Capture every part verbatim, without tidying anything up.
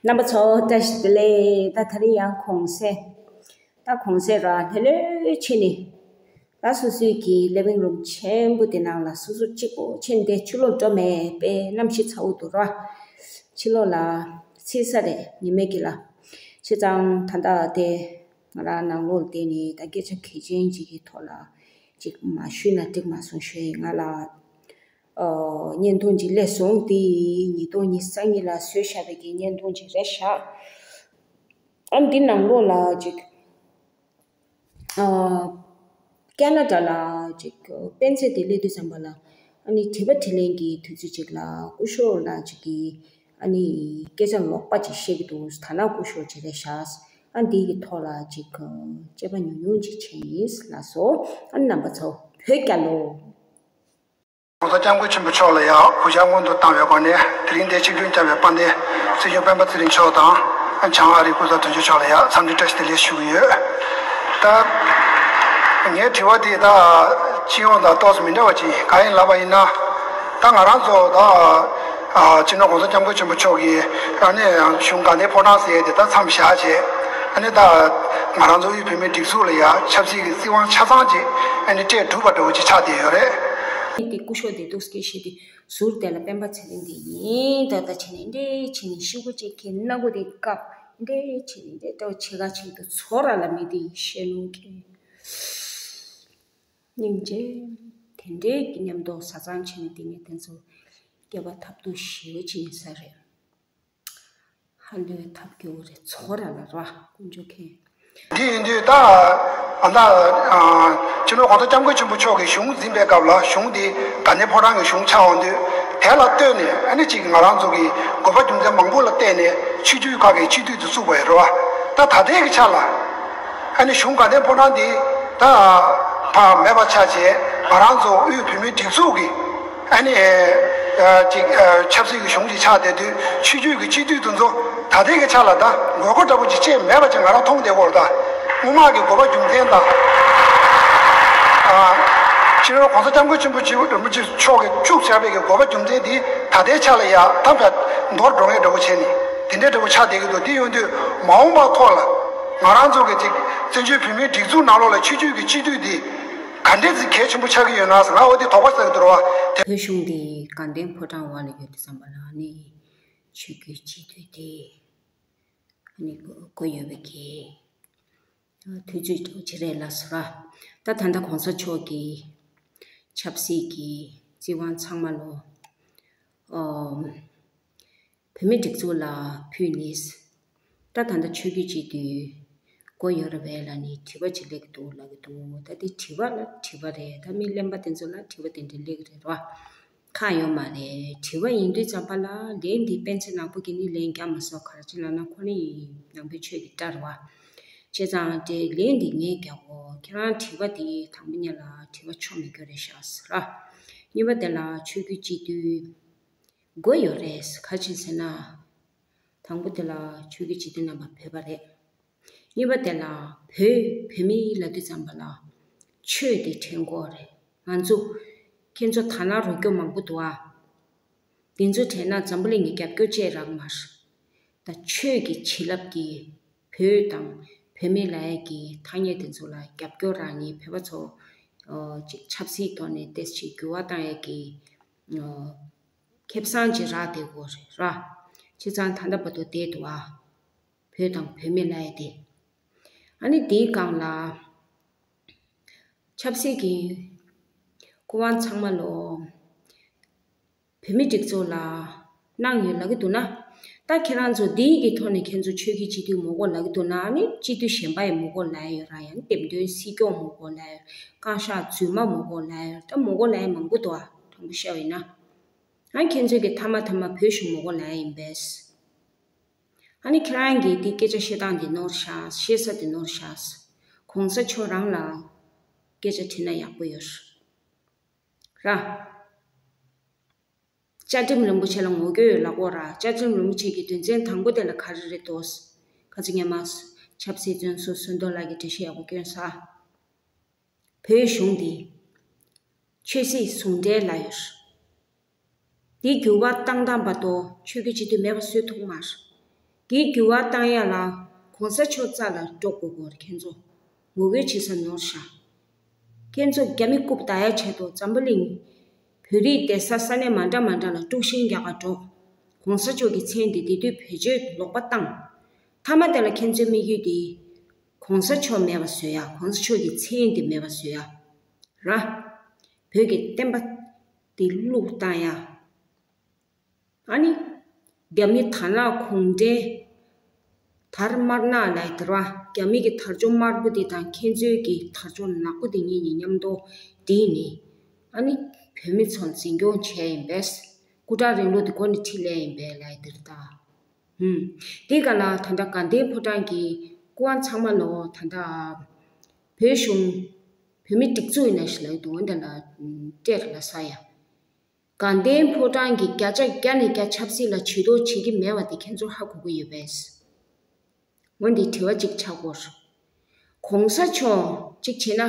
རྣམ་པ་ཚོ་བཀྲ་ཤིས་བདེ་ལེགས། ད་དེ་རིང་ཡང་གུང་སེང་། ད་གུང་སེང་ར་ལྷོད་ལྷོད་བྱས་ནས། ད་སོ་སོའི་གི་ལི་བིང་རུམ་ཆེན་པོ་དེ་ནང་ལ་སོ་སོ་གཅིག་པོ་བྱས་ནས་བསྡད། ཕྱི་ལོགས་འགྲོ་མེད་པས། གནམ་གཤིས་ཚ་བོ་འདུག་ར། ཕྱི་ལོགས་ལ་ཚེས་ས་རེད། ཉི་མའི་གི་ལ། བྱས་ཙང་ད་ལྟ་དེ་ང་རང་ནང་ལོགས་ལ་བསྡད་ནས་ད་སྐད་ཆ་གལ་ཆེན་ཅིག་གི་ཐོག་ལ་ཅིག་མ་ཞུས་ན་འགྲིག་མ་སོང་ཞུ་ཡིན། ང་ལ་ཨོ་བརྙན་ཐུང་ཅིག་སླེབས་སོང་། དེ་ཉིས་སྟོང་ཉི་ཤུ་རྩ་གཉིས་ལ་བཟོས་བཞག་པའི་གི་བརྙན་ཐུང་ཅིག་རེད་ཤག་ཨ་འདི་ནང་ལོགས་ལ་ཅིག་ཨ་ཀ་ན་ཌ་ལ་ཅིག་སྤུན་མཆེད་དེ་སླེབས་དུས་ཙམ་པ་ལ། ཨ་ནི་དྲི་བ་དྲིས་ལན་གྱི་དུས་ཚོད་ཅིག་ལ་སྐུ་ཞབས་ལགས་ཅིག་གིས་ཨ་ནི་སྐད་ཆ་ལོག་པ་ཅིག་བཤད་ཀྱི་འདུག་ད་ནང་སྐུ་ཞབས་ཅིག་རེད་ཤག་ཨ་འདི་གི་ཐོག་ལ་ཅིག་དཔྱད་པ་ཉུང་ཉུང་ཅིག་བྱས་ཡིན། ལགས་སོ། ཨ་ནི་རྣམ་པ་ཚོ་བོད་རྒྱལ་ལོ། ༸གོང་ས་༸སྐྱབས་མགོན་ཆེན་པོ་མཆོག་ལ་ཡང་གུས་ཕྱག་སྔོན་དུ་བཏང་བའི་སྒོ་ནས། དེ་རིང་འདིར་ཆིབས་བསྒྱུར་བསྐྱངས་པའི་དཔལ་ལྡན་སྲིད་སྐྱོང་སྤེན་པ་ཚེ་རིང་མཆོག་དང་། བྱང་ཨ་རིའི་སྐུ་ཚབ་དོན་གཅོད་མཆོག་ལ་ཡང་འཚམས་འདྲི་བཀྲ་ཤིས་བདེ་ལེགས་ཞུ་གི་ཡོད། ད་ངའི་དྲི་བ་དེ་ད་སྤྱི་ཡོངས་དང་ཏོག་ཙམ་མི་འདྲ་བ་ཅིག་གང་ཡིན་ལབ་པ་ཡིན་ན། ད་ང་རང་ཚོ་ད་ཨ་སྤྱི་ནོར་༸གོང་ས་༸སྐྱབས་མགོན་ཆེན་པོ་མཆོག་གིས་ཨ་ནི་གཞུང་དགའ་ལྡན་ཕོ་བྲང་ཟེར་ཡས་དེ་ད་མཚམས་བཞག་བྱས། ཨ་ནི་ད་ང་རང་ཚོ་དབུས་བོད་མིའི་སྒྲིག་འཛུགས་ལ་ཡང་ཆབ་སྲིད་ཀྱི་སྲིད་དབང་ཆ་ཚང་ཅིག་ཨ་ནི་སྤྲད་གྲུབ་པ་འདྲ་བོ་ཅིག་ཆགས་བསྡད་ཡོད་རེད། ཨ་ནི་དེ་སྐུ་ཞབས་བདེ་སྡུག་སྐད་བཤད་དུས་ཟུར་དེ་ལ་སྤེན་པ་ཚེ་རིང་དེ་ཡིན་ད་ད་བྱས་ནས་འདྲེ་བྱས་ནས་ཤི་གུ་ཅིག་གི་སྣ་གུ་དེ་བཀབ། འདྲེ་བྱས་ནས་འདྲེ་འདྲ་བོ་བྱེད་ག་ཆེད་དུ་ཚོ་ར་ལ་མི་དེ་ཡིན་བཤད་ནོ་གི། སྙིང་རྗེ། དེ་འདྲའི་གི་མཉམ་དུ་བཟའ་ཚང་བྱས་ནས་དེ་ནས་དེ་ཚོ་སྐྱེ་བ་ཐབས་སྡུག་ཞེ་པོ་ཅིག་ཡིན་ས་རེད། ཧ་ལས་ཐབས་སྐྱོ་བོ་རེད། ཚོ་ར་ལ་ར་དཀོན་མཆོག་མཁྱེན། འདི་ཡིན་དུས་ད་ཨ་ད་ཨ་སྤྱི་ནོར་༸གོང་ས་༸སྐྱབས་མགོན་ཆེན་པོ་མཆོག་གིས་གཞུང་འཛིན་པའི་སྐབས་ལ་གཞུང་འདི་དགའ་ལྡན་ཕོ་བྲང་གི་གཞུང་ཆགས་འོང་དུས། དེ་ལ་ལྟོས་ནས་ཨ་ནི་ཅིག་ང་རང་ཚོ་གི་དགོས་པ་རྒྱུ་མཚན་མང་པོ་ལ་བལྟས་ནས་ཆོས་བརྒྱུད་ཁག་གི་སྤྱི་འཐུས་དེ་བཙུགས་པ་ཡིན་རེད་བ། ད་ད་ལྟའི་གི་ཆ་ལ་ཨ་ནི་གཞུང་དགའ་ལྡན་ཕོ་བྲང་འདི་ད་ཕར་མེད་པ་ཆགས་བྱས། ང་རང་ཚོ་དབུས་བོད་མིའི་སྒྲིག་འཛུགས་ཀྱི་ཨ་ནི་ཨ་ཅིག་ཨ་ཆབ་སྲིད་ཀྱི་གཞུང་ཅིག་ཆགས་བསྡད་དུས། ཆོས་བརྒྱུད་ཀྱི་སྤྱི་འཐུས་དེ་ཚོ་ད་ལྟའི་གི་ཆ་ལ་ད་དགོས་མཁོ་འདྲ་པོ་ཅིག་ཅིག་མེད་པ་ཅིག་ང་རང་མཐོང་བསྡད་ཡོད་རེད། ད་སྔོན་མ་གི་དགོས་པ་རྒྱུ་མཚན་དང་། ཨ་སྤྱི་ནོར་༸གོང་ས་༸སྐྱབས་མགོན་ཆེན་པོ་མཆོག་གིས་བཅུག་བྱས་པའི་གི་དགོས་པ་རྒྱུ་མཚན་དེ་ད་ལྟའི་ཆ་ལ་ཡ་ད་ཕར་འདོར་འགྲོ་མཁན་འདྲ་པོ་བྱས་ནས་དེ་འདྲའི་འདྲ་པོ་ཆགས་བསྡད་ཀྱི་འདུག་དེ་ཡོང་དུས་མ་འོངས་པ་ཐོག་ལ་ང་རང་ཚོ་གི་ཅིག་བཙན་བྱོལ་བོད་མིའི་སྒྲིག་འཛུགས་ནང་ལོགས་ལ་ཆོས་བརྒྱུད་ཀྱི་སྤྱི་འཐུས་དེ་ག་འདྲས་ཅིག་གལ་ཆེན་པོ་ཆགས་ཀྱི་ཡོད་ན་ཟེར། ང་འོ་དེ་དོགས་པ་ཟ་གི་འདུག་ར་བ་དེ། བོད་གཞུང་འདི་དགའ་ལྡན་ཕོ་བྲང་འོག་ལ་ཡོད་དུས་ཙམ་པ་ལ་ནི་ཆོས་བརྒྱུད་སྤྱི་འཐུས་དེ་ནི་དགོས་ཡོད་པའི་གི་དུས་ཚོད་འདྲ་པོ་ཅིག་རེད་ལགས་སོ་ར། ད་ད་ལྟ་གོང་ས་མཆོག་གིས་ཆབ་སྲིད་ཀྱི་སྲིད་དབང་ཚང་མ་ལོ། ཨོ། བོད་མི་སྒྲིག་འཛུགས་ལ་ཕུལ་ནས། ད་ད་ལྟ་ཆོས་བརྒྱུད་སྤྱི་འཐུས་དགོས་ཡོད་རེད་པས་ལབ་ནས་དྲི་བ་ཅིག་སླེབས་ཀྱི་འདུག་ལབ་ཀྱི་འདུག་ད་དེ་དྲི་བ་ལ་དྲི་བ་རེད། ད་མི་གླེན་པ་དེ་ཚོ་ལ་དྲི་བ་དེ་འདྲ་སླེབས་ཀྱི་རེད་ར། ཁག་ཡོད་མ་རེད། དྲི་བ་ཡིན་དུས་ཙམ་པ་ལ་ལན་འདི་སྤེན་ཚེ་ནག་པོ་གིས་ནི་ལན་རྒྱག་མ་སོང་། ག་རེ་ཅིག་ལབ་ན་ཁོ་ནི་ནང་པའི་ཆོས་ཀྱི་སྐྲ་རེད་བ། བྱས་ཙང་དེ་ལན་འདི་ངས་རྒྱག་གོ། ཁྱེད་རང་དྲི་བ་འདི་དང་པོ་ཉིད་ལ་དྲི་བ་ཆོ་མི་དགོས་རེད་ཤག་ཟེར་ར། གཉིས་པ་དེ་ལ་ཆོས་བརྒྱུད་སྤྱི་འཐུས་དགོས་ཡོད་རེད། ག་ཅི་ཟེར་ན། དང་པོ་དེ་ལ་ཆོས་ཀྱི་སྤྱི་འཐུས་རྣམ་པ་བོད་པ་རེད། གཉིས་པ་དེ་ལ་བོད་བོད་མི་ལབ་དུས་ཙམ་པ་ལ་ཆོས་དེ་དྲན་དགོས་རེད། ང་ཚོ་ཁྱེད་ཚོ་དར་ནག་རུ་སྐྱོར་མང་པོ་འདུག་ཨ། དེ་ཚོ་དྲན་ན་འཛམ་བུ་གླིང་གི་རྒྱབ་སྐྱོར་བཅས་རག་མ་རེད། ད་ཆོས་ཀྱི་བྱིན་རླབས་ཀྱིས་བོད་དང་བོད་མི་ལབ་ཡས་ཀྱི་ཐ་སྙད་དེ་ཚོ་ལ་རྒྱབ་སྐྱོར་རག་ནས་བོད་པ་ཚོ་ཨོ་ཅིག་ཆབ་སྲིད་ཐོག་ནས་ཏོག་ཙམ་འགྱུར་བ་བཏང་ཡས་ཀྱི་ཨོ། ཁེ་བཟང་ཅིག་རག་བསྡད་ཡོད་རེད་ར། བྱས་ཙང་ད་ལྟ་བར་དུ་བསྡད་འདུག་ཨ། བོད་དང་བོད་མི་ལབ་ཡས་དེ། ཨ་ནི་དེའི་སྒང་ལ་ཆབ་སྲིད་ཀྱི་སྐུ་དབང་ཚང་མ་ལོ། བོད་མི་སྒྲིག་འཛུགས་ལ་གནང་ཡོད་ལབ་ཀྱི་འདུག་ན། ད་ཁྱེད་རང་ཚོ་འདིའི་གི་ཐོག་ནས་ཁྱེད་ཚོ་ཆོས་ཀྱི་སྤྱི་འཐུས་མི་དགོས་ལབ་ཀྱི་འདུག་ན། ཨ་ནི་སྤྱི་འཐུས་གཞན་པ་ཡང་མི་དགོས་ལབ་ཡས་ཡོད་ར། ཡང་འདེམས་ཐོན་སྲིད་སྐྱོང་མི་དགོས་ལབ་ཡས། བཀའ་ཤག་རྫུན་མ་མི་དགོས་ལབ་ཡས། ད་མི་དགོས་ལབ་ཡས་མང་པོ་འདུག་ཨ། དྲང་པོ་བཤད་པ་ཡིན་ན། ཨ་ཁྱེད་ཚོས་ཀྱི་མཐའ་མ་མཐའ་མ་བོད་གཞུང་མི་དགོས་ལབ་ཡས་ཡིན་པས། ཨ་ནི་ཁྱེད་རང་གིས་འདི་སྐད་ཆ་བཤད་སྟངས་འདི་ནོར་ཤག་བཤད་ས་འདི་ནོར་ཤག་གོང་ས་མཆོག་རང་ལ་སྐད་ཆ་དྲིས་ན་ཡག་པོ་ཡོད་ར། བཅའ་ཁྲིམས་རིན་པོ་ཆེ་ལ་ངོ་རྒོལ་ཡོད་ལབ་ཀྱི་ཡོད་ར། བཅའ་ཁྲིམས་རིན་པོ་ཆེ་གི་དོན་ཚན་དང་པོ་དེ་ལ་ག་རེ་རེད་འདུག་ཁ་ཅིག་སྔོན་མ་ཆབ་སྲིད་བཙོན་ཟུར་བསོད་རྡོར་ལགས་ཀྱིས་འགྲེལ་བཤད་ཡག་པོ་བསྐྱོན་ས། བོད་གཞུང་འདི་ཆོས་སྲིད་ཟུང་འབྲེལ་ལབ་ཡོད་རེད། འདི་འགྱུར་བ་བཏང་སྟངས་བར་དུ་ཆོས་ཀྱི་སྤྱི་འཐུས་མེད་པ་བཟོ་ཐུབ་མ་རེད། དེའི་འགྱུར་བ་བཏང་ཡ་ལ་གོང་ས་མཆོག་རྩ་ལ་འགྲོ་དགོས་གོ། ཁྱེད་ཚོ་ངོ་རྒོལ་བྱེད་ས་ནོར་ཤག་ཁྱེད་ཚོ་རྒྱ་མི་རྐུབ་བལྡག་ཡ་ཆེད་དུ་འཛམ་བུ་གླིང་བོད་རིགས་བསྡད་ས་ས་གནས་མ་འདྲ་མ་འདྲ་ལ་དཀྲུག་ཤིང་རྒྱག་ག་འགྲོ། གོང་ས་མཆོག་གི་མཚན་དེ་དེ་དུས་བེད་སྤྱོད་ལོག་པ་བཏང་། མཐའ་མ་དེ་ལ་ཁྱེད་ཚོའི་དམིགས་ཡུལ་དེ་གོང་ས་མཆོག་མེད་པ་བཟོ་ཡ། གོང་ས་མཆོག་གི་མཚན་དེ་མེད་པ་བཟོ་ཡ་ར། བོད་ཀྱི་བསྟན་པ་དེ་བླུགས་བཏང་ཡ། ཨ་ནི། རྒྱ་མི་དར་ནག་གུང་ཁྲན། དར་དམར་ནག་ལབ་ཡ་དེ་ར། རྒྱ་མི་གི་དར་ལྕོག་དམར་པོ་དེ་དང་ཁྱེད་ཚོའི་གི་དར་ལྕོག་ནག་པོ་དེ་གཉིས་ནི་མཉམ་དུ་བསྒྲིལ་ནས། ཨ་ནི། བོད་མི་ཚོ་འཛིན་སྐྱོང་བྱས་ཡིན་པས། སྐུ་དྲག་རིང་ལུགས་དེ་འགོ་ནས་ཁྲིད་ལས་ཡིན་པས་ལབ་ཡ་དེ་ར་ད། ཧུམ། དེ་ག་ལ་ད་ལྟ་དགའ་ལྡན་ཕོ་བྲང་གི་སྐུ་དབང་ཚང་མ་ལོ་ད་ལྟ་བོད་གཞུང་བོད་མི་སྒྲིག་འཛུགས་ཡིན་ན་ཞིག་ལབ་ཡ་དེ་འོན་ཏེ་ལ་སྤྲད་ལ་ས་ཡ། དགའ་ལྡན་ཕོ་བྲང་གིས་བརྒྱ་ཆ་བརྒྱ་ནས་བརྒྱ་ཆབ་སྲིད་ལ་བྱེད་དོ་བྱེད་ཀྱི་མེད་པ་དེ་ཁྱེད་ཚོར་ཧ་གོ་གི་ཡོད་པས། འོན་ཏེ་དྲི་བ་གཅིག་ཆགས་སྐོར། གོང་ས་མཆོག་གཅིག་བྱས་ན་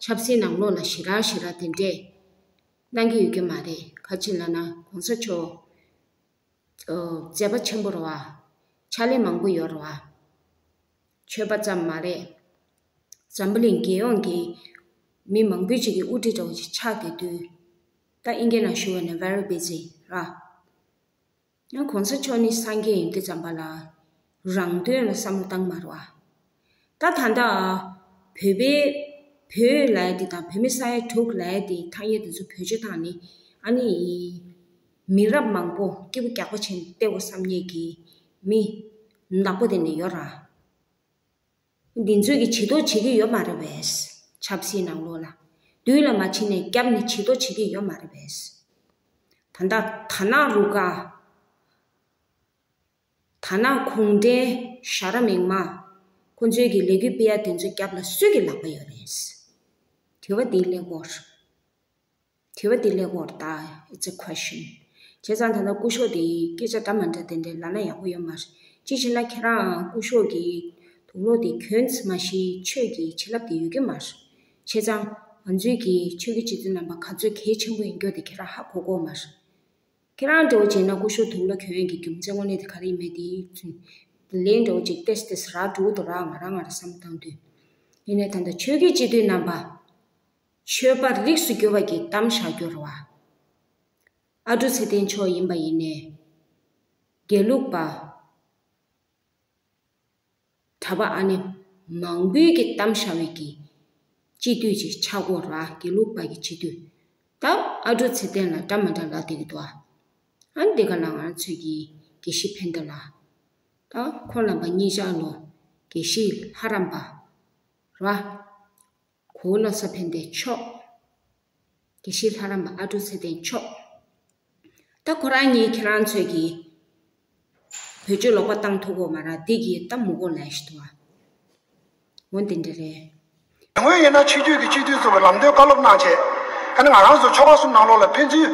ཆབ་སྲིད་ནང་ལོགས་ལ་ཞེ་དྲག་ཞེ་དྲག་དེ་འདྲས་གནང་གི་ཡོད་ཀྱི་མ་རེད། ག་ཅི་ལབ་ན་གོང་ས་མཆོག་མཛད་པ་ཆེན་པོ་རེད་བ། ཕྱག་ལས་མང་པོ་ཡོད་རེད་བ། ཆོས་པ་ཙམ་མ་རེད། འཛམ་བུ་གླིང་རྒྱལ་ཡོངས་ཀྱི་མི་མང་པོའི་ཅིག་གི་དབུ་ཁྲིད་འདྲ་བོ་ཅིག་ཆགས་བསྡད་དུས། ད་ཨིན་སྐད་ནང་ཞུ་བ་ནི་very busy ར། ཡང་གོང་ས་མཆོག་ནི་སངས་རྒྱས་ཡིན་དུས་ཙམ་པ་ལ་རང་དོན་ལ་བསམ་བློ་བཏང་མ་རེད་བ། ད་ད་ལྟ་བོད་པའི་བོད་ལབ་ཡ་དེ་དང་བོད་མི་ས་ཡ་དྲུག་ལབ་ཡ་དེ་ཐ་སྙད་དེ་ཚོ་བེད་སྤྱོད་བཏང་ནས། ཨ་ནི། མི་རབས་མང་པོ་སྐྱིད་པོ་རྒྱག་པ་ཆེན་སྟེར་དགོས་བསམ་མཁན་གྱི་མི་ནག་པོ་དེ་འདྲ་ཡོད་ར། འདི་ཚོས་ཀྱི་བྱེད་དོ་བྱེད་ཀྱི་ཡོད་མ་རེད་པས། ཆབ་སྲིད་ནང་ལོགས་ལ་མདུན་ལ་མ་ཕྱིན་ནས་རྒྱབ་ནས་བྱེད་དོ་བྱེད་ཀྱི་ཡོད་མ་རེད་པས། ད་ལྟ་དར་ནག་རུ་ཁག་དར་ནག་གུང་ཁྲན་ཞྭ་ར་མིག་དམར་ཁོ་ཚོའི་གི་ལས་འགུལ་སྤེལ་ཡ་དེ་ཚོའི་རྒྱབ་ལ་སུས་ཀྱི་ལག་པ་ཡོད་རེད། དྲི་བ་འདི་སླེབས་ཀྱི་ཡོད་རེད། དྲི་བ་འདི་སླེབས་ཀྱི་ཡོད་རེད་ད། It's a question. བྱས་ཙང་ད་ལྟ་སྐུ་ཞབས་དེ་སྐད་ཆ་འདྲ་མ་འདྲ་དེ་འདྲའི་ལབ་ན་ཡག་པོ་ཡོད་མ་རེད། གཅིག་བྱས་ན་ཁྱེད་རང་སྐུ་ཞབས་ཀྱི་དུག་ལོག་དེ་གྱོན་མ་ཤེས། ཆོས་ཀྱི་བྱིན་རླབས་དེ་ཡོད་ཀྱི་མ་རེད། བྱས་ཙང་ང་ཚོའི་གི་ཆོས་ཀྱི་སྤྱི་འཐུས་རྣམ་པ་ག་ཚོད་གལ་ཆེན་པོ་ཡིན་རྒྱུ་དེ་ཁྱེད་རང་ཧ་གོ་གི་ཡོད་མ་རེད། ཁྱེད་རང་འདྲ་བོ་བྱས་ན་སྐུ་ཞབས་དུག་ལོག་གྱོན་ཡས་ཀྱི་རྒྱུ་མཚན་དངོས་གནས་དེ་ག་རེ་ཡིན་མིན་དེ་ཚུན་ལན་འདྲ་བོ་ཅིག་ཏེས་ཏེས་རག་འགྲོ་གི་འདུག་ར། ང་རང་ང་རང་བསམ་བཏང་དུས། ཡིན་ནའི་ད་ལྟ་ཆོས་ཀྱི་སྤྱི་འཐུས་རྣམ་པ། ཆོས་པ་རིགས་སུ་གྱུར་པ་གི་གཏམ་བཞག་རྒྱུ་རེད་བ། ཨ་འབྲུག་ཚེ་བརྟན་མཆོག་ཡིན་པ་ཡིན་ནའི། དགེ་ལུགས་པ། གྲྭ་པ་ཨ་ནེ་མང་པོའི་གི་གཏམ་བཞག་པའི་གི་སྤྱི་འཐུས་ཅིག་ཆགས་ཀྱི་ཡོད་རེད་བ། དགེ་ལུགས་པ་གི་སྤྱི་འཐུས། ད་ཨ་འབྲུག་ཚེ་བརྟན་ལ་འདྲ་མ་འདྲ་ལབ་བསྡད་ཀྱི་འདུག་བ། ཨ་ནི་འདི་ག་ལ་ང་ཚོས་ཀྱི་དགེ་བཤེས་ཕན་བདེ་ལགས། ད་ཁོང་རྣམ་པ་གཉིས་ཆ་ལོ་དགེ་བཤེས་ལྷ་རམས་པ་རེད་བ། གོ་བོ་བློ་བཟང་ཕན་བདེ་མཆོག་དགེ་བཤེས་ལྷ་རམས་པ་ཨ་འབྲུག་ཚེ་བརྟན་མཆོག་ད་ཁོ་རང་གཉིས་ཁྱེད་རང་ཚོས་ཀྱིས་བེད་སྤྱོད་ལོག་པ་བཏང་ཐུབ་ཀྱི་ཡོད་མ་རེད། འདི་གིས་ད་མི་གོ་ལབ་ཞིག་འདུག་བ། འོ་འདི་འདྲ་རེད། དེ་སྔོན་ཡིན་ན་ཆོས་བརྒྱུད་ཀྱི་སྤྱི་འཐུས་ཚོ་གིས་ལམ་སྟོན་བཀའ་སློབ་གནང་བྱས། ཨ་ནི་ང་རང་ཚོ་ཆོལ་ཁ་གསུམ་ནང་ལོགས་ལ་ཕན་ཚུན་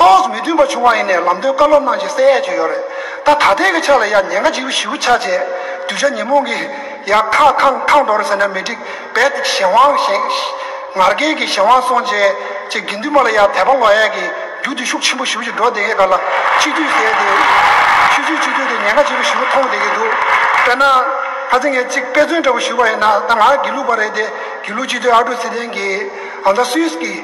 ཏོག་ཙམ་མི་མཐུན་པ་བྱུང་བ་ཡིན་ནའི་ལམ་སྟོན་བཀའ་སློབ་གནང་བྱས་སེལ་ཡས་ཅིག་ཡོད་རེད། ད་ད་ལྟའི་གི་ཆ་ལ་ཡ་ཉེན་ཁ་ལྗིད་པོ་ཞེ་པོ་ཆགས་བྱས། གདུལ་བྱ་ཉོན་མོངས་ཀྱི་ཡ་ཁ་ཁང་ཁང་འགྲོ་རེད་ཟེར་ན་མི་འགྲིག་པས། གཞན་དབང་གཞན་ང་རྒྱལ་གྱི་གཞན་དབང་སོང་བྱས་ཅིག་དགེ་འདུན་པ་ལ་ཡ་དད་པ་ལོག་ཡས་ཀྱི་རྒྱུ་དེ་ཤུགས་ཆེན་པོ་ཞེ་པོ་ཞིག་འགྲོ་བསྡད་ཡས་ག་ལ། སྤྱི་འཐུས་ཟེར་ཏེ་ཆོས་བརྒྱུད་སྤྱི་འཐུས་དེ་ཉེན་ཁ་ཆེ་པོ་ཞེ་པོ་མཐོང་བསྡད་ཀྱི་འདུག་དཔེར་ན་ཁ་སང་ངས་ཅིག་དཔེ་མཚོན་འདྲ་པོ་ཞུས་པ་ཡིན་ན། ད་ང་དགེ་ལུགས་པ་རེད་དེ། དགེ་ལུགས་སྤྱི་འཐུས་ཨ་འབྲུག་ཚེ་བརྟན་གྱིས་ཨ་ད་སུད་སི་གི་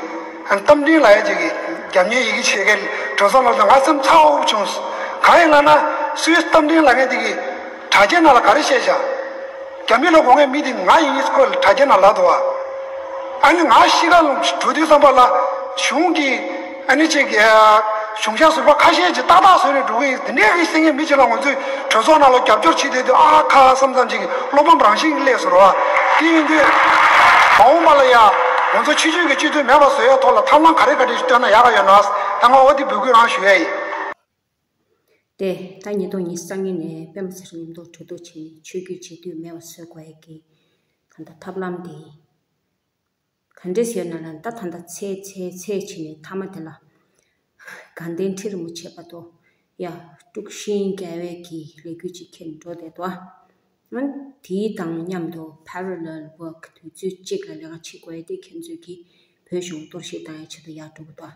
རྟ་མགྲིན་ལབ་ཡས་ཅིག་གི་རྒྱབ་གཉེར་ཡི་གེ་བྱེད་མཁན་གྲོས་ཚོགས་ནང་ལ་ང་སེམས་ཚ་པོ་བྱུང་། གང་ཡིན་ལབ་ན་སུད་སི་རྟ་མགྲིན་ལབ་མཁན་དེ་གིས་དྲ་རྒྱའི་ནང་ལ་ག་རེ་བཤད་བཞག་རྒྱ་མི་ལ་གོ་མཁན་མི་དེ་ང་ཡིན་ཁོས་དྲ་རྒྱའི་ནང་ལབ་འདུག་བ། ཨ་ནི་ང་ཤི་ཁ་འགྲོ་དུས་ཙམ་པ་ལ་གཞུང་གི་ཨ་ནི་ཅིག་གཞུང་ཞབས་ཟུར་པ་ཁ་ཤས་ཀྱིས་ཏག་ཏག་བཟོས་ནས་འགྲོ་གི་ཡིན། དེ་འདྲའི་གི་སེང་གེ་མི་གཅིག་ལ་ང་ཚོས་གྲོས་ཚོགས་ནང་ལ་རྒྱབ་སྐྱོར་བྱེད་བསྡད་དུས་ཨ་ཁ་བསམ་ཙམ་ཅིག་བློ་ཕམ་རང་བཞིན་གྱིས་སླེབས་སོང་རེད་བ། དེ་ཡིན་དུས་མ་འོངས་པ་ལ་ཡ་ང་ཚོ་ཆོས་བརྒྱུད་ཀྱི་སྤྱི་འཐུས་མེད་པ་བཟོ་ཡའི་ཐོག་ལ་ཐབས་ལམ་ག་རེ་ག་རེ་ཞིག་བཏོན་ན་ཡག་ག་ཡོད་ན། ད་ང་འོ་དེ་འབོད་སྐུལ་རང་ཞུ་ཡ་ཡིན། ཏེ་ད་ཉིས་སྟོང་ཉི་ཤུ་རྩ་གཉིས་ནས་པད་མ་ཚེ་རིང་མཉམ་དུ་གྲོས་བསྡུར་བྱས་ནས་ཆོས་བརྒྱུད་སྤྱི་འཐུས་མེད་པ་བཟོ་དགོས་ཡས་ཀྱི་ད་ལྟ་ཐབས་ལམ་དེ་ག་འདྲས་ཡོད་ན་ལ། ད་ད་ལྟ་ཚེ་ཚེ་ཚེ་ཕྱིན་ནས་མཐའ་མ་དེ་ལ་དགའ་ལྡན་ཁྲི་རིན་པོ་ཆེ་བར་དུ་ཡ་དཀྲུག་ཤིང་རྒྱག་ཡས་ཀྱི་ལས་འགུལ་ཅིག་འཁྱེར་འགྲོ་བསྡད་འདུག་ཨ། དེའི་དང་མཉམ་དུ་parallel work དུས་ཚོད་གཅིག་ལ་ལས་ཀ་བྱེད་དགོས་ཡས་དེ་ཁྱེད་ཚོས་ཀྱིས་བོད་གཞུང་གཏོར་བཤིག་བཏང་ཡས་ཆེད་དུ་ཡར་འགྲོ་གི་འདུག་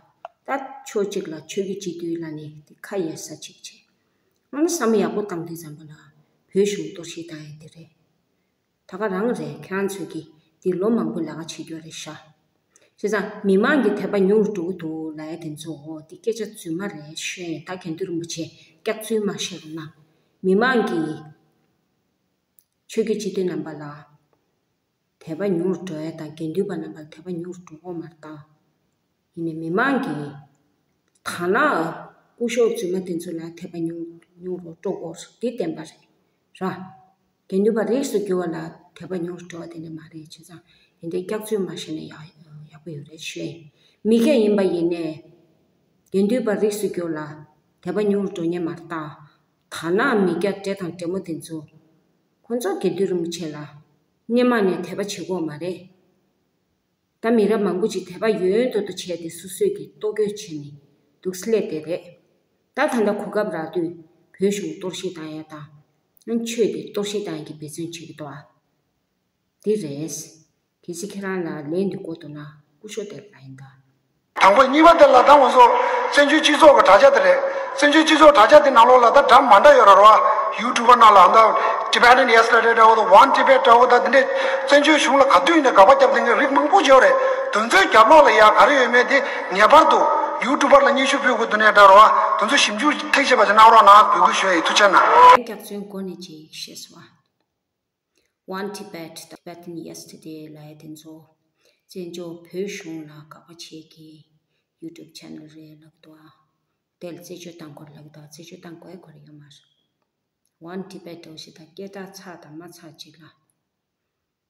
ད་ཕྱོགས་གཅིག་ལ་ཆོས་བརྒྱུད་སྤྱི་འཐུས་ལབ་ནས་དེ་ཁ་གཡར་ས་གཅིག་བྱས། ཨ་ནི་བསམ་བློ་ཡག་པོ་བཏང་དུས་ཙམ་པ་ལ་ བོད་གཞུང་གཏོར་བཤིག་བཏང་ཡ་དེ་རེད། ད་ག་རང་རེད། ཁྱེད་རང་ཚོས་ཀྱིས་འདི་ལོ་མང་པོ་ལས་ཀ་བྱེད་རྒྱུ་རེད་ཤག་བྱས་ཙང་མི་མང་གི་དད་པ་ཉུང་རུ་འགྲོ་གི་འདུག་ལབ་ཡ་དེ་ཚོ་འོ་དེ་སྐད་ཆ་རྫུན་མ་རེད་ཤོད། ད་དགེ་འདུན་རིན་པོ་ཆེ་སྐྱག་རྫུན་མ་བཤད་རོགས་གནང་། མི་མང་གིས་ཆོས་བརྒྱུད་སྤྱི་འཐུས་རྣམ་པ་ལ་དད་པ་ཉུང་རུ་འགྲོ་ཡ་དང་དགེ་འདུན་པ་རྣམ་པ་ལ་དད་པ་ཉུང་རུ་འགྲོ་གོ་མ་རེད་ད། ཡིན་ནའི་མི་མང་གིས་ཐ་ན་སྐུ་ཞབས་རྫུན་མ་དེ་ཚོ་ལ་དད་པ་ཉུང་ཉུང་རུ་འགྲོ་གོ་འདི་བདེན་པ་རེད་ར། དགེ་འདུན་པ་རིགས་སུ་གྱུར་པ་ལ་དད་པ་ཉུང་རུ་འགྲོ་བ་དེ་འདྲ་མ་རེད། བྱས་ཙང་དེ་འདྲའི་སྐྱག་རྫུན་མ་བཤད་ན་ཡག་ཡག་པོ་ཡོད་རེད་ཞུ་ཡ་ཡིན། མི་སྐད་ཡིན་པ་ཡིན་ནའི་དགེ་འདུན་པ་རིགས་སུ་གྱུར་ལ་དད་པ་ཉུང་རུ་འགྲོ་ཉེན་མ་རེད་ད། ཐ་ན་མི་སྐྱ་བགྲེས་དང་བགྲེས་མོ་དེ་ཚོ་ཁོ་ཚོ་དགེ་འདུན་རིན་པོ་ཆེ་ལ་སྔོན་མ་ནས་དད་པ་བྱེད་ཀྱི་ཡོད་མ་རེད། ད་མི་རབས་མང་པོ་ཅིག་དད་པ་ཡོན་ཏན་དུ་བྱས་ཏེ་སོ་སོས་ཀྱི་ལྟོ་གོས་བྱས་ནས་འདུག་སླེབས་བསྡད་རེད། ད་ད་ལྟ་གོ་སྐབས་རག་དུས་བོད་གཞུང་གཏོར་བཤིག་བཏང་ཡ་དང་། ཆོས་དེ་གཏོར་བཤིག་བཏང་ཡ་གི་འབད་བརྩོན་བྱེད་ཀྱི་འདུག་ཨ། འདི་རེད། གལ་སྲིད་ཁྱེད་རང་ལ་ལན་འདི་དགོས་འདུག་ན་སྐུ་ཞབས་དེ་ལ་ཡིན་ད། དང་པོ། གཉིས་པ་དེ་ལ་ད་ང་ཚོ་བཙན་བྱོལ་སྤྱི་ཚོགས་ཀྱི་དྲ་རྒྱ་དེ་རེད། བཙན་བྱོལ་སྤྱི་ཚོགས་དྲ་རྒྱ་དེ་ནང་ལོགས་ལ་ད་འདྲ་མ་འདྲ་ཡོད་རེད་བ། ཡུ་ཊུབ་པ་ནང་ལ་ད་Tibetan Yesterday འདྲ་བོ་དང་One Tibet འདྲ་བོ་ད་དེ་འདྲས་བཙན་བྱོལ་གཞུང་ལ་ག་དུས་ཡིན་ནའི་དགག་པ་རྒྱབ་མཁན་གྱི་རིགས་མང་པོ་ཅིག་ཡོད་རེད། དེ་ཚོའི་རྒྱབ་ལོགས་ལ་ཡ་ག་རེ་ཡོད་མེད་དེ་ངེས་པར་དུ་ཡུ་ཊུབ་པ་ལ་སྙན་ཞུ་ཕུལ་དགོས་འདུག་ནས་འདྲ་བོ་དེ་ཚོ་ཞིབ་འཇུག་ཐེག་ཆེ་བ་ཞིག་གནང་རོགས་གནང་། འབོད་སྐུལ་ཞུ་ཡ་ཡིན། ཐུགས་རྗེ་གནང་། སྐྱག་རྫུན་མགོ་ནས་ཅིག་བཤད་སོང་ཨ། One Tibet, Tibetan Yesterday ལབ་ཡ་དེ་ཚོ་བཙན་བྱོལ་བོད་གཞུང་ལ་དགག་པ་བྱེད་ཀྱི་ཡུ་ཊུབ་ཆེ་ནལ་རེད་ལབ་འདུག་ཨ། དེ་ལ་རྩད་གཅོད་བཏང་དགོས་ལབ་འདུག་རྩད་གཅོད་བཏང་དགོས་ཁོ་ར་ཡོད་མ་རེད། One Tibet འདྲ་བོ་ཞིག་དང་སྐད་གྲགས་ཚར་དང་མ་ཚར་ཅིག་ལ།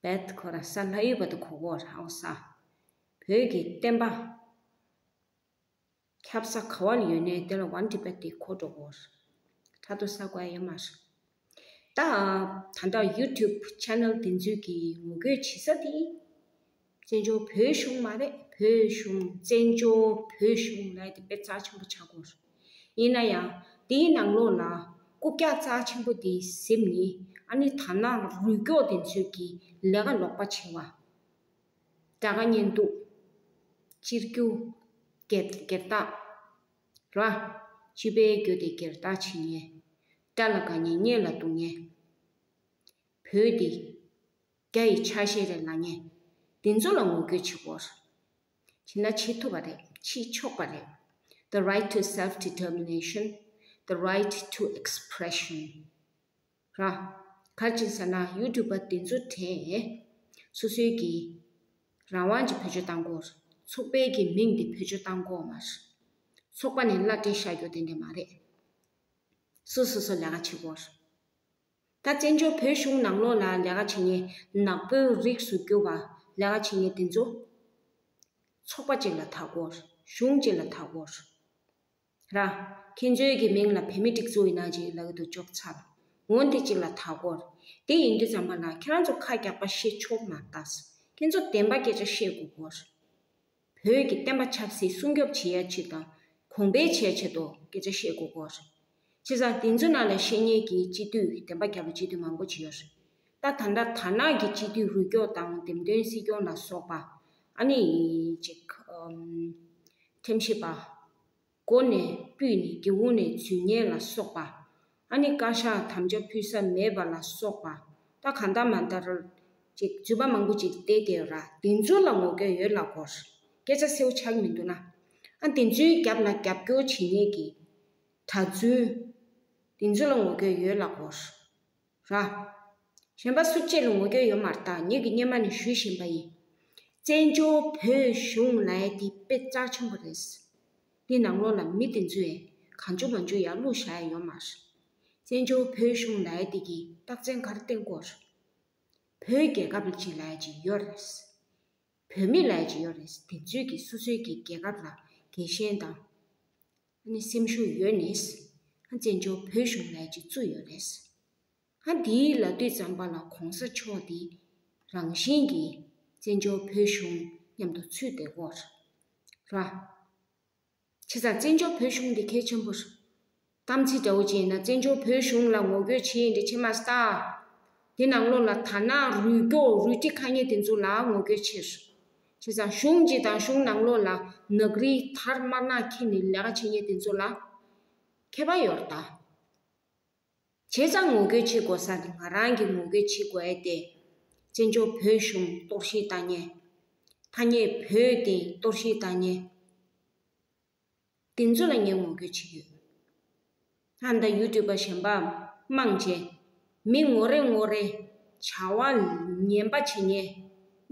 Tibet ཁོ་ར་ས་ལྷ་ཡུལ་བ་དུ་གོ་གོ་ར་ཨའོ་ས། བོད་ཀྱི་བསྟན་པ་ཁྱབ་ས་ག་བ་ལ་ཡོད་ནའི་དེ་ལ་One Tibet དེ་གོ་འགྲོ་གོ། ཁྲ་ཐོ་ས་གོ་ཡ་ཡོད་མ་རེད། ད་ད་ལྟ་ཡུ་ཊུབ་ཆེ་ནལ་དེ་ཚོས་ཀྱི་ངོ་རྒོལ་བྱེད་ས་དེ་བཙན་བྱོལ་བོད་གཞུང་མ་རེད། བོད་གཞུང་བཙན་བྱོལ་བོད་གཞུང་ལབ་ཡ་དེ་དཔེ་རྩ་ཆེན་པོ་ཆགས་གོ། ཡིན་ན་ཡང་དེའི་ནང་ལོགས་ལ་རྐུབ་བཀྱག་རྩ་ཆེན་པོ་དེ་ཟིན་ནི་ཨ་ནི་ད་ནང་རུས་སྐྱོག་དེ་ཚོས་ཀྱི་ལས་ཀ་ལོག་པ་བྱེད་པ། དགྲ་དགའ་གཉེན་སྡུག་སྤྱིར་རྒྱུ། སྒེར་སྒེར་བདག་ར། སྤྱི་པའི་རྒྱུ་དེ་སྒེར་བདག་བྱེད་མཁན། དགྲ་ལ་དགའ་མཁན་གཉེན་ལ་སྡུག་མཁན། བོད་དེ་རྒྱ་ཡི་ཆ་ཤས་རེད་ལབ་མཁན། དེ་ཚོ་ལ་ངོ་རྒོལ་བྱེད་དགོས། བྱེད་ན་བྱེད་ཐུབ་པ་རེད། བྱེད་ཆོག་པ་རེད། The right to self determination, the right to expression ར། ག་རེ་བྱས་ཟེར་ན་ཡུ་ཊུབ་པ་དེ་ཚོ་དེ་སོ་སོའི་གི་རང་དབང་གི་བེད་སྤྱོད་བཏང་དགོས། ཚོགས་པའི་གི་མིང་དེ་བེད་སྤྱོད་བཏང་དགོས་མ་རེད། ཚོགས་པ་ནས་གླ་སྤྲད་བཞག་རྒྱུ་དེ་འདྲ་མ་རེད། སོ་སོ་སོ་ལས་ཀ་བྱེད་དགོས། ད་བཙན་བྱོལ་བོད་གཞུང་ནང་ལོགས་ལ་ལས་ཀ་བྱེད་མཁན་ནག་པོའི་རིགས་སུ་གྱུར་པ་ལས་ཀ་བྱེད་མཁན་དེ་ཚོ་ཚོགས་པ་གཅིག་ལ་བདག་དགོས། གཞུང་གཅིག་ལ་བདག་དགོས། ར། ཁྱེད་ཚོའི་གི་མིང་ལ་བོད་མི་སྒྲིག་འཛུགས་ཡིན་ན་ཅིག་ལབ་ཀྱི་འདུག་ཅོག་ཚར། འོན་ཏེ་གཅིག་ལ་བདག་དགོས། དེ་ཡིན་དུས་ཙམ་པ་ལ་ཁྱེད་རང་ཚོ་ཁ་རྒྱག་པ་ཤེས་ཆོག་མ་ལྟ། ཁྱེད་ཚོ་བདེན་པ་སྐད་ཆ་བཤད་དགོས་གོ། བོད་ཀྱི་བསྟན་པ་ཆབ་སྲིད་སྲུང་སྐྱོབ་བྱེད་ཡ་ཆེད་དང་གོང་འཕེལ་བྱེད་ཡ་ཆེད་དུ་སྐད་ཆ་བཤད་དགོས་གོ། བྱས་ཙང་དེ་ཚོ་ནང་ལ་བཤད་མཁན་གྱི་སྤྱི་འཐུས་བདེན་པ་རྒྱལ་བའི་སྤྱི་འཐུས་མང་པོ་ཅིག་ཡོད་རེད། ད་ད་ལྟ་དར་ནག་གི་སྤྱི་འཐུས་རུས་སྐྱོར་དང་འདེམས་ཐོན་སྲིད་སྐྱོང་ལ་སོགས་པ་ཨ་ནི་ཅིག་ཁྲིམས་ཞིབ་པ། སྒོ་ནས་སྤུད་ནས་སྒེའུ་ཁུང་ནས་འཛུལ་མཁན་ལ་སོགས་པ། ཨ་ནི་བཀའ་ཤག་དམ་བཅའ་ཕུལ་ས་མེད་པ་ལ་སོགས་པ། ད་གང་ལྟར་མ་ལྟར་ཅིག་རྫུན་པ་མང་པོ་ཅིག་བསྡད་བསྡད་ཡོད་ར། དེ་ཚོ་ལ་ངོ་རྒོལ་ཡོད་ལབ་དགོས། སྐད་ཆ་གསལ་པོ་ཆགས་ཀྱི་མི་འདུག་ན། ཨ་དེ་ཚོའི་རྒྱབ་ལ་རྒྱབ་སྐྱོར་བྱེད་མཁན་གྱི་གྲྭ་བཙུན། དེ་ཚོ་ལ་ངོ་རྒོལ་ཡོད་ལབ་དགོས། ར། གཞན་པ་སུ་གཅིག་ལ་ངོ་རྒོལ་ཡོད་མ་རེད། ད་ངེད་ཀྱིས་སྔོན་མ་ནས་ཞུ་བཞིན་པ་ཡིན། བཙན་བྱོལ་བོད་གཞུང་ལབ་ཡ་དེ་དཔེ་རྩ་ཆེན་པོ་རེད། འདི་ནང་ལོགས་ལ་མི་དེ་ཚོས་གང་བྱུང་མང་བྱུང་ཡར་བླུགས་བཞག་ཡ་ཡོད་མ་རེད། བཙན་བྱོལ་བོད་གཞུང་ལབ་ཡ་དེ་གི་རྟགས་མཚན་ག་རེ་བསྟན་དགོས་རེད། བོད་རྒྱལ་ཁབ་ཅིག་ལབ་ཡ་ཅིག་ཡོད་རེད། བོད་མི་ལབ་ཡ་ཅིག་ཡོད་རེད། དེ་ཚོས་ཀྱི་སོ་སོའི་གི་རྒྱལ་ཁབ་ལ་དགེ་ཞེན་དང་། ཨ་ནི་སེམས་ཤུགས་ཡོད་ནས། ཨ་བཙན་བྱོལ་བོད་གཞུང་ལབ་ཡ་ཅིག་བཙུགས་ཡོད་རེད། ཨ་དེའི་ལབ་དུས་ཙམ་པ་ལ་གོང་ས་མཆོག་དེ་རང་བཞིན་གྱིས་བཙན་བྱོལ་བོད་གཞུང་མཉམ་དུ་ཚུད་བསྡད་ཡོད་རེད། བྱས་ཙང་བཙན་བྱོལ་བོད་གཞུང་དེ་གལ་ཆེན་པོ་རེད། གཏམ་ཚིག་འདྲ་བོ་ཅིག་ཡིན་ན་བཙན་བྱོལ་བོད་གཞུང་ལ་ངོ་རྒོལ་བྱེད་ཡིན་འདྲ་བྱེད་མ་ས། དེ་ནང་ལོགས་ལ་དར་ནག་རུས་སྐྱོར་རུས་ཁྲི་ཁ་ཉེ་དེ་ཚོ་ལ་ངོ་རྒོལ་བྱེད། བྱས་ཙང་གཞུང་གཅིག་དང་གཞུང་ནང་ལོགས་ལ་ནག་རིལ་དར་དམར་ནག་འཁྱེར་ནས་ལས་ཀ་བྱེད་མཁན་དེ་ཚོ་ལ་ཁྱད་པར་ཡོད་རེད་ད། བྱས་ཙང་ངོ་རྒོལ་བྱེད་དགོས་ས་དེ་ང་རང་གི་ངོ་རྒོལ་བྱེད་དགོས་ཡ་དེ། བཙན་བྱོལ་བོད་གཞུང་གཏོར་བཤིག་བཏང་མཁན། ཐ་སྙད་བོད་དེ་གཏོར་བཤིག་བཏང་མཁན། དེ་ཚོ་ལ་ངས་ངོ་རྒོལ་བྱེད་ཀྱི་ཡོད། ཨ་ད་ཡུ་ཊུབ་པ་གཞན་པ་མང་ཆེ། མི་ངོ་རེ་ངོ་རེ་བྱ་བ་ངན་པ་བྱེད་མཁན།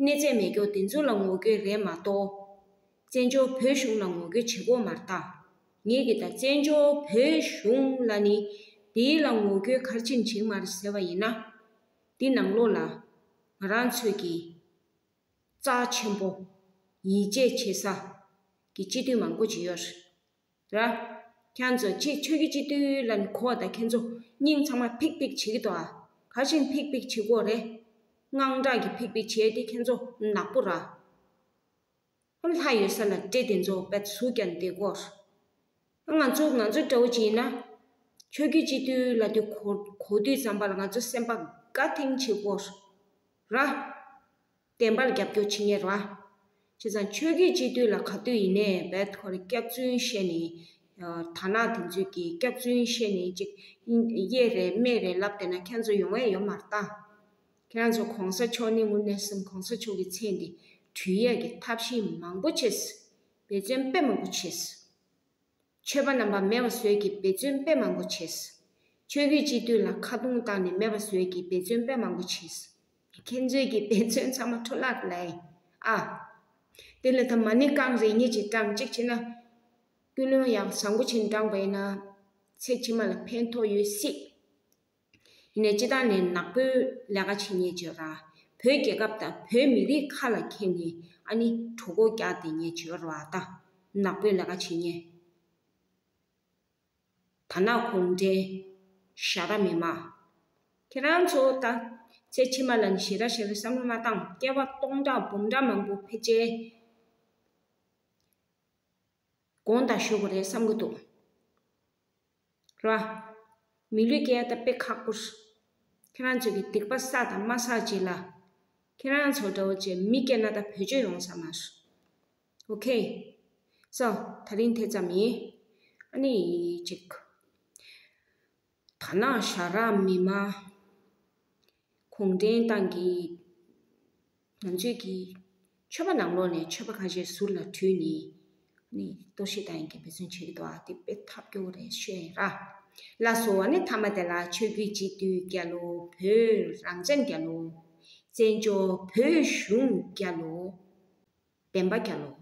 གནས་ཚད་མེད་སྐྱོ་དེ་ཚོ་ལ་ངོ་རྒོལ་རེད་མ་གཏོགས། བཙན་བྱོལ་བོད་གཞུང་ལ་ངོ་རྒོལ་བྱེད་དགོས་མ་རེད་ད། ངེད་ཀྱི་ད་བཙན་བྱོལ་བོད་གཞུང་ལ་ནི་དེའི་ལ་ངོ་རྒོལ་ག་རེ་བྱེད་ནི་བྱེད་ཀྱི་མ་རེད་ཟེར་བ་ཡིན་ན། དེ་ནང་ལོགས་ལ་ང་རང་ཚོས་ཀྱི་རྩ་ཆེན་པོ་ཡིད་ཆེས་བྱེད་ས་ཀྱི་སྤྱི་འཐུས་མང་པོ་ཅིག་ཡོད་རེད། ར། ཁྱེད་ཚོ་ཅིག་ཆོས་ཀྱི་སྤྱི་འཐུས་ལ་ནི་གོ་བ་ད་ཁྱེད་ཚོ་སྙིང་ཚང་མ་ཕིག་ཕིག་བྱེད་ཀྱི་འདུག་ཨ། ག་བཞིན་ཕིག་ཕིག་བྱེད་དགོས་རེད། དངངས་སྐྲག་གི་ཕིག་ཕིག་བྱས་ཏེ་ཁྱེད་ཚོ་ནག་པོ་ར། ཨ་ལྷ་ཡོད་ས་ལ་སྤྲེལ་དེ་ཚོ་བེད་སུ་ཀྱང་བསྡད་དགོས། ང་ཚོ་ང་ཚོ་འདྲ་བོ་ཅིག་ཡིན་ན། ཆོས་ཀྱི་སྤྱི་འཐུས་ལ་དེ་གོ་གོ་དུས་ཙམ་པ་ལ་ང་ཚོ་སེམས་པ་དགའ་ཐེངས་བྱེད་དགོས། ར། བདེན་པ་ལ་རྒྱབ་སྐྱོར་བྱེད་མཁན་རེད་བ། བྱས་ཙང་ཆོས་ཀྱི་སྤྱི་འཐུས་ལ་ག་དུས་ཡིན་ནའི་རྦད་ཁོ་རེ་སྐྱག་རྫུན་བཤད་ནས། ཨ། དར་ནག་དེ་ཚོས་ཀྱི་སྐྱག་རྫུན་བཤད་ནས་ཅིག་གཡས་རེད་མེད་རེད་ལབ་བསྡད་ན་ཁྱེད་ཚོ་ཡོང་ཡ་ཡོད་མ་རེད་ད། ཁྱེད་རང་ཚོ་གོང་ས་མཆོག་ནི་དངོས་གནས་སེམས་གོང་ས་མཆོག་གི་མཚན་འདི་བྲུས་ཡས་ཀྱི་ཐབས་ཤེས་མང་པོ་བྱས། འབད་བརྩོན་དཔེ་མང་པོ་བྱས། ཆོས་པ་རྣམ་པ་མེད་པ་བཟོས་ཀྱི་འབད་བརྩོན་དཔེ་མང་པོ་བྱས། ཆོས་བརྒྱུད་སྤྱི་འཐུས་ལ་ཁ་རྡུང་བཏང་ནས་མེད་པ་བཟོས་ཀྱི་འབད་བརྩོན་དཔེ་མང་པོ་བྱས། ཁྱེད་ཚོས་ཀྱི་འབད་བརྩོན་ཚང་མ་འཕྲོ་བརླག་ལས། ཨ། དེ་ལ་ད་མ་ཎི་རྐང་རེ་གཉིས་ཅིག་བགྲངས་གཅིག་བྱས་ན། ཀུན་སློང་ཡག་བཟང་པོ་ཅིག་བགྲངས་པ་ཡིན་ན། ཚེ་ཕྱི་མ་ལ་ཕན་ཐོགས་ཡོད་སྲིད། ཡིན་ནའི་སྤྱི་བཏང་ནས་ནག་པོའི་ལས་ཀ་བྱེད་མཁན་ཅིག་ཡོད་ར། བོད་རྒྱལ་ཁབ་དང་བོད་མི་རིགས་ཁ་ལ་འཁྱེར་ནས་ཨ་ནི་གྲོད་ཁོག་བཀྱག་བསྡད་མཁན་ཅིག་ཡོད་ར་བ་ད། ནག་པོའི་ལས་ཀ་བྱེད་མཁན། དར་ནག་གུང་ཁྲན། ཞ་ར་མི་མང་། ཁྱེད་རང་ཚོ་ད་ཚེ་ཕྱི་མ་ལ་ནི་ཞེ་དྲག་ཞེ་དྲག་བསམ་བློ་མ་བཏང་། སྐྱེ་བ་སྟོང་ཕྲག་འབུམ་ཕྲག་མང་པོ་ཕལ་ཆེར་དགོངས་དག་ཞུ་དགོས་རེད་བསམ་གྱི་འདུག་ར། མི་ལུས་སྐྱེལ་ཡ་ད་དཔེ་ཁག་པོ་རེད། ཁྱེད་རང་ཚོ་གི་སྡིག་པ་བསགས་དང་མ་བསགས་རྗེས་ལ། ཁྱེད་རང་ཚོ་འདྲ་བོ་བྱས་མི་སྐྱེལ་ན་ད་བེད་སྤྱོད་ཡོང་ས་མ་རེད། ཨོ་ཁེ། སོ། ད་རིང་དེ་ཙམ་ཡིན། ཨ་ནི་ཅིག་དར་ནག་ཞ་ར་མི་མང་། གུང་ཁྲན་ཏང་གི། ང་ཚོས་ཀྱི་ཆོས་པ་ནང་ལོགས་ནས་ཆོས་པ་ཁ་ཤས་ཟུར་ལ་བྲུས་ནས་ནི་གཏོར་བཤིག་བཏང་ཡིན་གྱི་འབད་བརྩོན་བྱེད་ཀྱི་འདུག་ཨ། དེ་དཔེ་ཐབས་སྐྱོ་བོ་རེད་ཤོད་ཡིན་ར། ལགས་སོ། ཨ་ནི་མཐའ་མ་དེ་ལ་ཆོས་བརྒྱུད་སྤྱི་འཐུས་རྒྱལ་ལོ། བོད་རང་བཙན་རྒྱལ་ལོ། བཙན་བྱོལ་བོད་གཞུང་རྒྱལ་ལོ། བདེན་པ་རྒྱལ་ལོ།